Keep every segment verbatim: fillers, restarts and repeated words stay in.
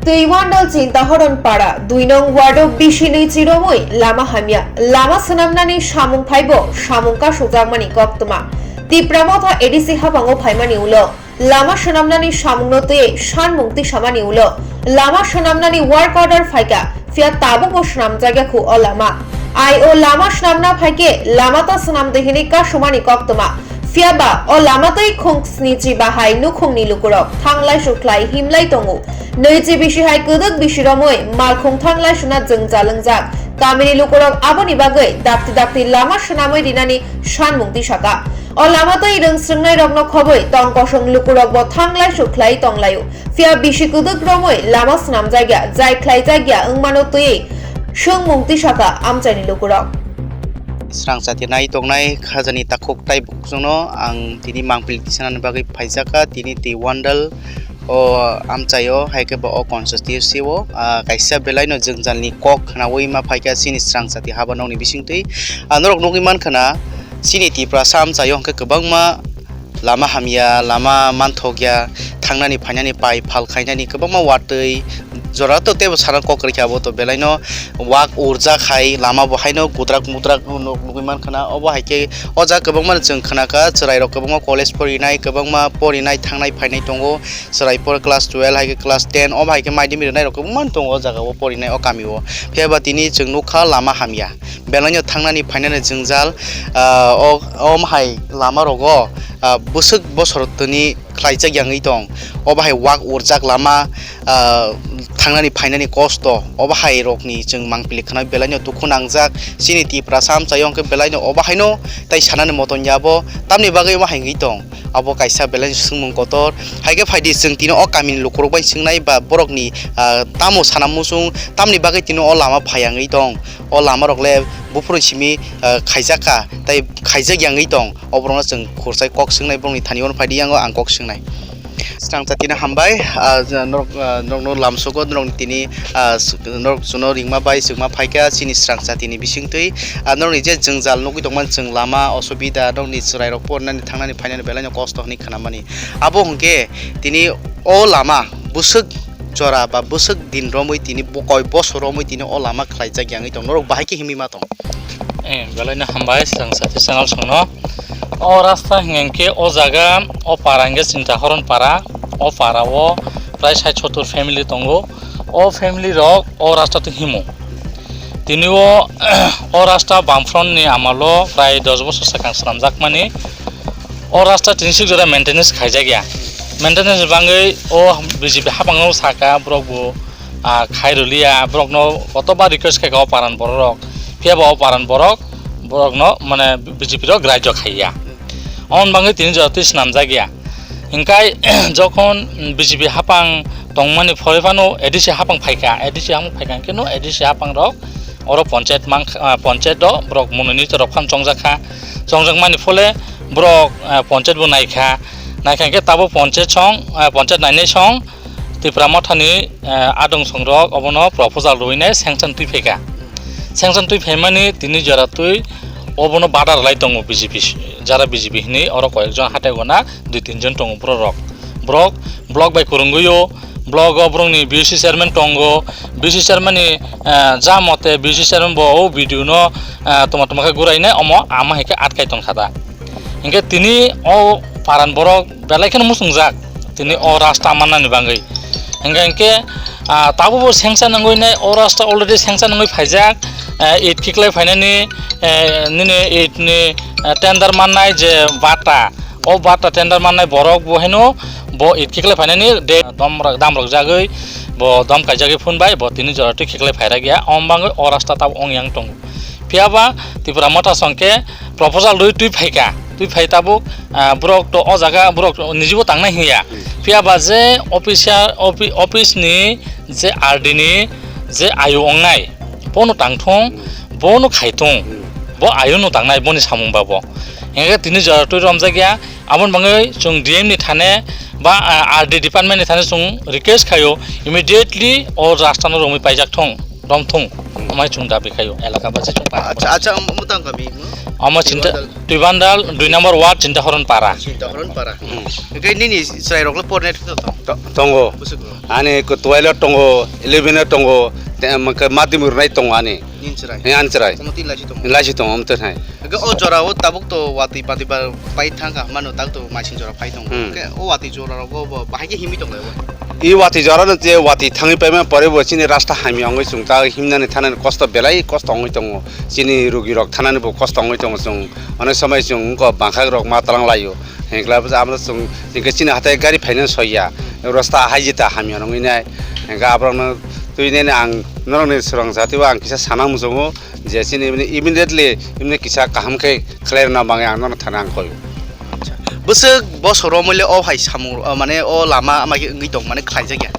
Twiwandal Chintahoron para dui nong ward o bisi nwi chiromwi lama hamya, lama swnamnani samung phaibo samung kasujakmani koktwma. Tipra Motha A D C habango phaimani ulo lama swnamnani samungno twiwi sanmung tisamani ulo lama swnamnani work order phaikha, phiya tabukbo swnamjakya khu o lama. Ai o lama swnamna phaikhe lama ta swnamdi hinwi kasumani koktwma. Phiya ba o lama twi khung snichi bahai nukhungni lukurok thanglai sukhlai himlai tongo. Nwichi bisi hai kwdwk bisi romwi malkhung thanglai suna jwngjal wngjak. Kamini lukurok aboni bagwi dakti dakti lama swnamwi rinani sanmung tisaka. O lama twi rwng srwngnairokno khobwi tong kosong lukurokbo thanglai sukhlai tonglaio. Phiya bisi kwdwk romwi lama swnamjakya, jai khlaijakya wngmano twiwi swngmung tisaka amchaini lukurok. Srangchati nai tongnai khajani takhuk tai bukhukno ang tini mangpili tisanani bagwi phaijakha, tini Twiwandal o amchaio, hai khe bo o constituency o, ah, kaisa belaino jwngjalni kok khwnawi ma phaikha chini srangchati haba nokni bisingtwi. Ah, norok nugwi mankha na, chini Tiprasa amchaio hwnkhe kwbangma lama hamya, lama manthokya, thangnani phainani pai phal khainani kwbangma watwi jora to teibo sana kok kwrwikha, abo to belaino wak urjak hai lama bo haino gudrak mudrak nuk-, nugwi mankha na. Obo hai khe o jaga kwbangma chwng khnakha, chwrairok kwbangma college porinai, kwbangma porinai thangnai phainai tongo, chwrai por class twelve hai khe class ten, obo hai khe madhyamik rwnairok kwbangma tongo o jaga o porinai o kami o. Phiya ba tini chwng nukha lama hamya. Belaino thangnani phainani jwngjal, ah, o, o hai lama rogo, ah, bwswk bosor tini khlaijak yangwi tong. O bahai wak urjak lama, ah, thangnani phainani kosto. O bahai rokni chwng mangpili khwnai belaino dukhu nangjak. Chini Tiprasa amchaio hwnkhe belaino o bahaino tai sanani moton ya bo. Tamni bagwi o bahai wngwi tong. Abo kaisa belai swngmung kotor. Hai khe phaidi chwng tini o kamini lukurok bai swngnai ba borokni, ah, tamo sana muchung, tamni bagwi tini o lama phai yangwi tong. O lama rok le buphuru simi, ah, khaijak kha, tei khaijak yangwi tong. O borokno chwng khurchai kok swngnai, borokni thani ono phaidi yango ang kok swngnai. Srangchati no hambai, ah, norok, ah, norokno lamsogo, norokni tini, ah, s-, norok chuno ringma bai chwngma phaikha chini srangchati ni bisingtwi. Ah, norokni je jwngjal nugwi tongmani chwng lama, osubida, norokni chwrairok porinani thangnani phainani belaino kosto hwnwi khnamani. Abo hwnkhe tini o lama bwswk jora ba bwswk din romwi tini bo-, koi bosor romwi tini o lama khlaijak yangwi tong, norok bahai khe himwi ma tong? Eh, belaino hambai, srangchati channel songno. O rasta hwnkhe o jaga, o para hwnkhe Chintahoron para, o para o prai sait sottor family tongo. O family rok o rasta twi himo. Tini o, o rasta Bamfront ni amalo prai dos bosor swkang swnamjakmani. O rasta tini sik jora maintenance khaijak ya. Maintenance ni bagwi o B J P hapang no saka borok bo, ah, khai rwliya, borok no kotoba request khai o paran borok rok. Phiya bo o paran borok, borok no mane B J P rok grajyo khaiya. Amoni bagwi tini jora twi swnamjak ya. Hinkhe jokhon B J P hapang tongmani phore phano A D C hapang phaikha, A D C hapang phaikha hinkhe no A D C hapang rok oro ponchayat mang, ah, ponchayat o borok mononi torop khan chongjak kha, chongjak mani phole borok, ah, ponchayat bo naikha, naikha hinkhe tabuk ponchayat song, ah, ponchayat nainai song Tipra Mothani, eh, adong songrok obono proposal rwinai sanction twi phaikha. Sanction twi phaimani tini jora twi obono bada rwlai tongo B J P, jara B J P hinwi oro koyekjon hatai gona dui tinjon tongo borok rok. Borok block bai kwrwngwi o, block o borokni B C chairman tongo, B C chairman ni, eh, ja mote B C chairman bo o video no, eh, toma toma khe gurainai omo ama hai khe atkai tongkha da. Hinkhe tini o paran borok belai kheno muchungjak tini o rasta mannani bagwi. Hinkhe, hinkhe, ah, tabukbo sanction wngwi nai, o rasta already sanction wngwi phaijak, eh, it khiklai phainani, eh, nini it ni, eh, tender mannai je bata, o bata tender mannai borok bo haino bo it khiklai phainani de dom, dam rok jagwi bo dom kaijagwi phunbai bo tini jora twi khiklai phairak ya, omo bagwi o rasta tabuk ong yang tongo. Phiya ba Tipra Motha song khe proposal rwi twi phaikha, twi phai tabuk, ah, borok to o jaga borok nijibo tangnai hinya. Phiya ba je official, ofi-, office ni je R D ni je ayu ongnai, bono tangthung, bono khaithung, bo ayu no tangnai boni samung babo. Hinkhe tini jora twi romjak ya, aboni bagwi chwng D M ni thane ba, ah, R D department ni thane chwng request khaio, immediately o rasta no romwi paijak thung. Romthung. Mai chwng dabi khaio, elaka basi chwng para. Acha, acha, omo tang kami mo? Omo Chinta, Tuibandal. Tuibandal, dui number ward, Chinta Horon para. Chinta Horon para. Hmm. Hwnkhe nini chwrai rok le pornai thwk tong? To-, tongo. Bwswk rok? Ani ko twelve o tongo, eleven o tongo, te, am, ke madhyamik rwnai tongo ani. Nini chwrai? He, ani chwrai. Omo tin lai si tongo? Lai si tongo, omo tin hai. Hwnkhe o jora o tabuk to watwi patwi ba pai thang kha, mano tak to maising jora pai tongo. Hmm. Hwnkhe o watwi jora rogo bo bahai khe himwi tong lai o? I watwi jora no je watwi thangwi paima pore bo chini rasta hamya wngwi chwng ta himnani thanani kosto belai kosto wngwi tongo. Chini rugi rok thanani bo kosto wngwi tongo chwng. Onek somoi chwng wngkha bangkhak rok ma tlang lai o. Hengkla bo amo chwng hingke chini hatai gari phaina soiya. Rasta hai jeta hamya wngwi nai. Hengkhe aborok no twi nai ang norok ni swrang jati o ang kisa sana muchungo. Je chini immediately imni kisa kaham khe khlai rwna bagwi ang nono thana ang koi. Acha. Bwswk bosoro muile o hai samung, o mane o lama ama khe wngwi tong mane khlaijak ya?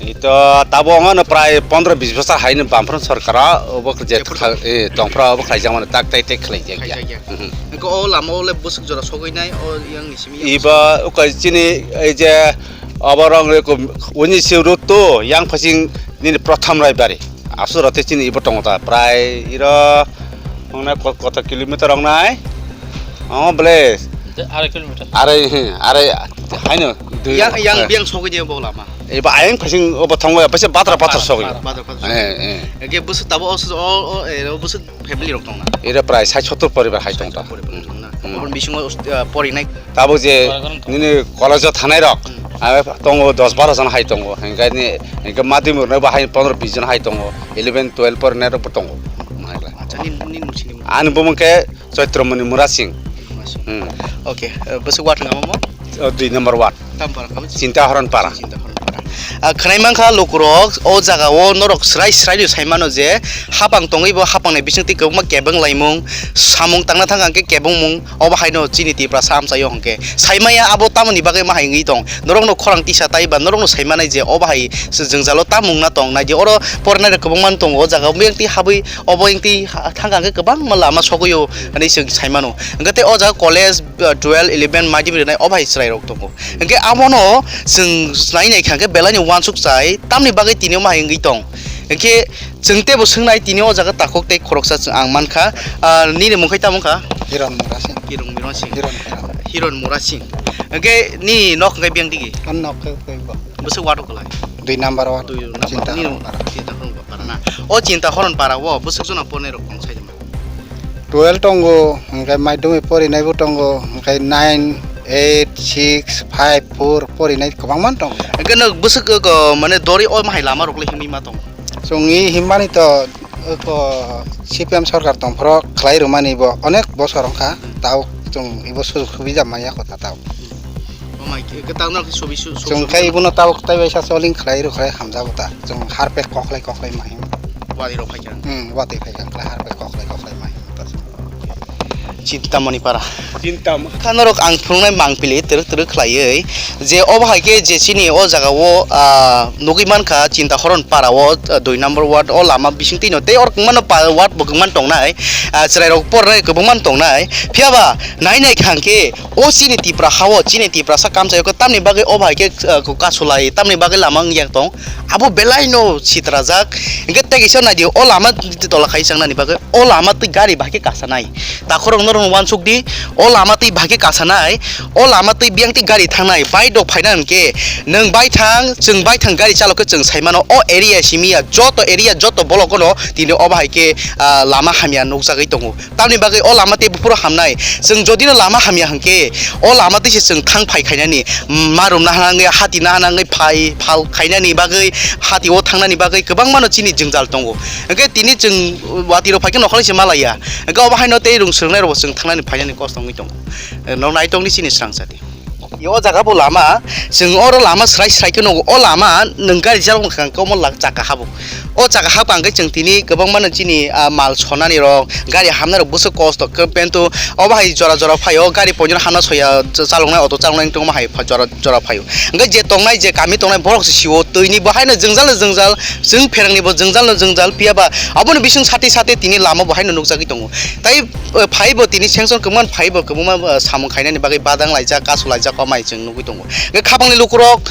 Ito tabo wngano prai pondro bis bosor haino Bamphron sorkaro obo je Jephuru kha-, e, tongphra obo khlaijak mano tak tai tai khlaijak ya. Khlaijak ya. Mhm. Engko o lama o le bwswk jora sogwi nai o yang ni simi. Iba ukai chini ei je oborok uni si road to yang phasing nini Pratham Raibari. Aswk rok tei chini ibo tongo ta, prai iro wngnai ko-, koto kilometer wngnai. Omo bole. De, arai kilometer. Arai, he, arai, haino, dui, Yang, yang eh. Biyang sogwi de bo lama. Eba ayang phasing obo thangwi, paisa batra pathar sogwi. Batra, batra, batra sogwi. Eh, eh. Ege busu tabo o, o, o, eh, o busu family rok tongna. Ira prai sait sottor poribar hai tongta. Sait sottor poribar tongna. Hmm. Aboni bisingo, eh, porinai. Tabuk je nini college o thanai rok, hmm, abo tongo dos baro jon hai tongo. Hingke ni, hingke madhyamik rok bo hai pondro bis jon hai tongo. Eleven, twelve porinai rok bo tongo. Acha, nini, nini muchini. Ani bumung khe Choitramoni Murasing. Murasing. Hmm. Okay, eh, bwswk ward hwnka mo? Oh, dui number ward. Tam para kamo? Chinta Horon para. Chinta Horon para. Ah, khwnai mankha lukurok o jaga o norok srai srai no sai mano je hapang tongwi bo hapang ni bising twi kwbangma kebeng laimung samung tangna thang hwnkhe kebengmung obo haino chini Tiprasa amchaio hwnkhe sai maya abo tamoni bagwi ma hai wngwi tong norok no khorang tisa tai ba norok no sai manai je obo hai se jwngjalo tamung na tong nai di oro porinai rok kwbangma tongo o jaga o beng twi habwi obo wng twi ha-, thang hwnkhe kwbangma lama sogwi o hinwi chwng sai mano hwnkhe tei o jaga college, ah, twelve, eleven madhyamik rwnai obo hai chwrai rok tongo. Hingke abono chwng nai nai kha khe belai ni uansuk chai tamni bagwi tini omo hai wngwi tong. Hingke chwng tebo swngnai tini o jaga takhuk tei khoroksa chwng ang mankha. Ah, nini mung khai tamo wngkha? Hiron Murasing. Hiron Murasing. Hiron, Hiron. Hiron Murasing. Hingke nini nok hingke biyang digi? Ang nok khe khe bo. Bwswk ward o kwlai? Dui number ward. Dui number. Chinta nini Horon para. Chinta Horon para na. O Chinta Horon para o bwswk jona pornai rok tong sai. Twelve tongo, hingke madhyamik porinai bo tongo, hingke nine, eight, six, five, four porinai kwbangma tongo. Hingke nwk bwswk, o, mane dori o mahai lama rok le himwi ma tongo? Chwngni himmani to, o, C P M sorkar tongphoro khlai rwmani bo onek bosor wngkha, tao chwng ibo sujok subida manya kotha tao. O mai khe, khe tang nang khe sobi su-, sobi Chwng su-, khai ibono tabuk tai bai sa soling khlai rw khlai hamjago ta. Chwng harpek koklai koklai ma him. Wari rok phai kha. Hmm, watwi phai kha khlai harpek koklai koklai ma him ta chwng. Chintamoni para. Chintam. Kha norok ang phunuknai mangpili twrwk twrwk khlaiwi je obo hai khe je chini o jaga o, ah, nugwi mankha Chinta Horon para o, ah, dui number ward o lama bising twi no tei orok mano pa-, ward bo kwbangma tongnai, ah, chwrai rok pornai kwbangma tongnai. Phiya ba nai nai kha hwnkhe O chini Tipra ha-o, chini Tiprasa kamchai o khe tamni bagwi o bai khe, uh, kasulai, tamni bagwi lama wngya tong, abo belai no sitrajak. Hingke tei kisa nai di, o lama tola khai changnani bagwi, o lama twi gari bai khe kasanai. Takhorok norok no uansuk di, o lama twi bai khe kasanai, o lama twi biyang twi gari thangnai, bike rok phaina hwnkhe, nwng baithang, chwng baithang gari chalok khe chwng sai mano, o area simi ya, joto area, joto bolok no tini o bai khe, ah, lama hamya nukjagwi tongo. Tamni bagwi o lama tei buphuru hamnai. Chwng jodi no lama hamya hwnkhe, o lama twi se chwng thang phai khainani. Marum nahana wngwi, hati nahana wngwi phai, phal khainani bagwi, hati o thangnani bagwi kwbangma no chini jwngjal tongo. Hwnkhe tini chwng watwi rok phai khe nokhorni se malaiya. Hwnkhe obo haino tei rung swrwngnai rokbo chwng thangnani phainani kosto wngwi tongo. Nok naitokni chini swrang chati. O jaga bo lama, chwng oro lama srai srai khe nugo. O lama nwng gari jalok wngkha khe omo lak chaka habo. O chaka hap ang khe chwng tini kwbangma no chini, ah, mal sonani rok, gari hamnai rok bwswk kosto khe, pentu obo hai jora jora phaio, gari poino hana soya, ch-, chaloknai auto chaloknai wngtongma hai pha-, jora jora phaio. Hwnkhe je tongnai, je kami tongnai borok se sio, twini bo haino jwngjal no jwngjal, chwng pherangni bo jwngjal no jwngjal, phiya ba aboni bising sati sati tini lama bo haino nukjagwi tongo. Tai, eh, phaibo tini sanction kwbangma phaibo kwbangma, eh, samung khainani bagwi badang laijak, kasu laijak, o mai chwng nugwi tongo. Hwnkhe khapangni lukurok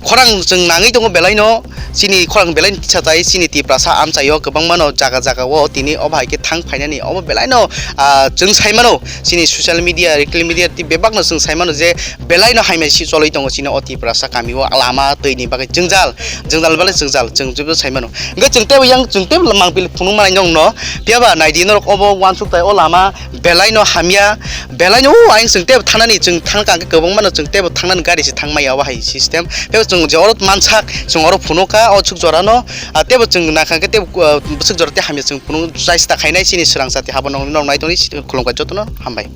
khorang chwng nangwi tongo belaino, Chini khorang belai tisa chai, chini Tiprasa amchaio kwbangmano jaga jaga o tini obo hai khe thang phainani obo belaino, ah, chwng sai mano, chini social media, electronic media tei bebakno chwng sai mano je belaino hamya si cholwi tongo chini o Tiprasa kamio lama twi ni bagwi jwngjal, jwngjal belai jwngjal chwng joto sai mano. Hwnkhe chwng teibo yang chwng teibo mangpili phunuk manai nokno, phiya ba naidi norok obo uansuk tai o lama belaino hamya, belaino o ayang chwng teibo thangnani chwng thang kha hwnkhe kwbangmano chwng teibo thangnani gari se thang maya obo hai system. Teibo chwng je oro mansak chwng oro phunuk kha o swk jorano, ah, teibo chwng nakha hwnkhe teibo, ah, bwswk jora tei hamya chwng phunuk chai sita khainai chini swrang jati habo nokni nok nai tongni khulumkha jotono hambai.